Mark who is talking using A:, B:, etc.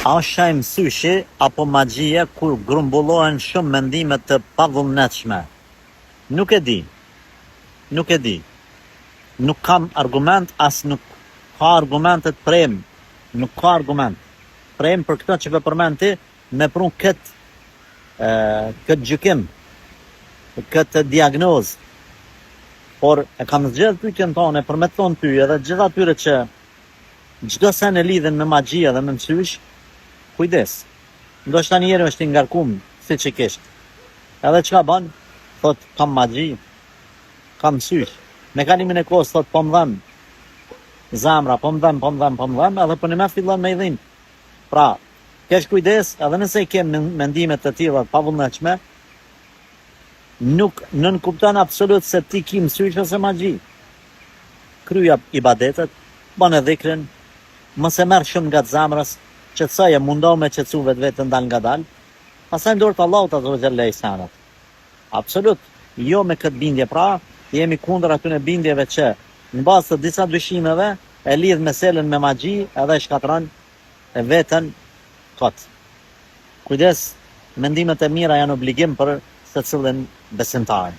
A: A është shenjë mësyshi apo magjie kur grumbullohen shumë mendime të pavullnetshme? Nuk e di. Nuk e di. Nuk kam argument as nuk ka argumente të prem. Nuk ka argument. Prem për këtë që po përmend ti, me pru këtë këtë gjykim, këtë diagnozë. Por e kam zgjedh pyetjen tone për me të thonë ty edhe gjithë atyre që Çdo sen e lidhin me magji edhe me mësysh, kujdes. Ndoshta njeri është i ngarkum psikikisht. Edhe çka ban? Thot kam magji, kam mësysh. Me kalimin e kohës thot po më dhem zemra, po më dhem, po më dhem, po më dhem, edhe përnime fillon me i dhim. Pra, kesh kujdes edhe nëse i ke mendime të tilla të pavullnetshme, nuk nënkupton absolut se ti ki mësysh ose magji. Kryja ibadetet, bane dhikrin, mos e merr shumë ngat zemrës, qetësoje, mundohu me qetësu vetveten dal ngadalë, pastaj në dorë të Allahut azza wa jalla i senet. Absolut, jo me këtë bindje pra, jemi kundër atyne bindjeve që në bazë të disa dyshimeve e lidh meselen me magji edhe e shkatërron veten kot. Kujdes, mendimet e mira janë obligim për secilin besimtar.